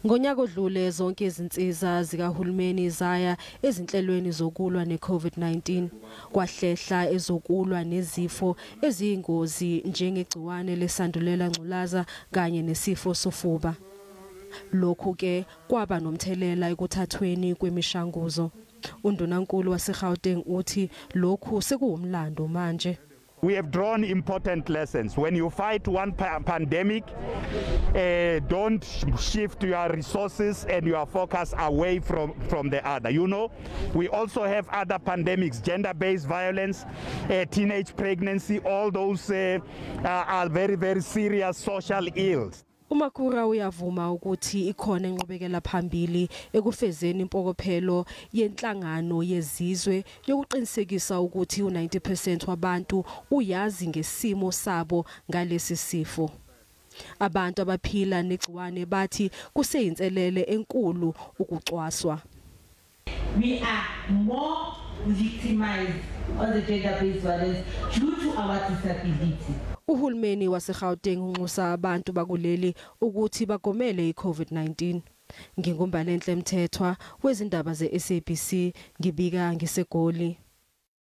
Ngonyaka odlule zonke izinsiza zikahulumeni zaya ezinhlelweni zokulwa neCovid-19, kwahlehla ezokulwa nezifo eziyingozi njengegciwane lesandulela ngculaza kanye nesifo sofuba. Lokhu ke kwaba nomthelela ekuthathweni kwemishanguzo. Undunankulu waseGauteng uthi lokhu sekuwumlando manje. We have drawn important lessons. When you fight one pandemic, don't shift your resources and your focus away from the other. We also have other pandemics, gender-based violence, teenage pregnancy, all those are very, very serious social ills. UMakhura uyavuma ukuthi ikhona inqubekela phambili ekufezeni impokophelo yenhlangano yezizwe yokuqinisekisa ukuthi u90% wabantu uyazi ngesimo sabo ngalesi sifo. Abantu abaphila negciwane bathi kuseyinselele enkulu ukucwaswa. We are more victimized on the gender-based violence due to our disability. Uhulumeni waseGauteng unxusa abantu bakuleli ukuthi bagomele iCovid-19. NginguMbalenhle Mthethwa wezindaba zeSABC, ngibika ngiseGoli.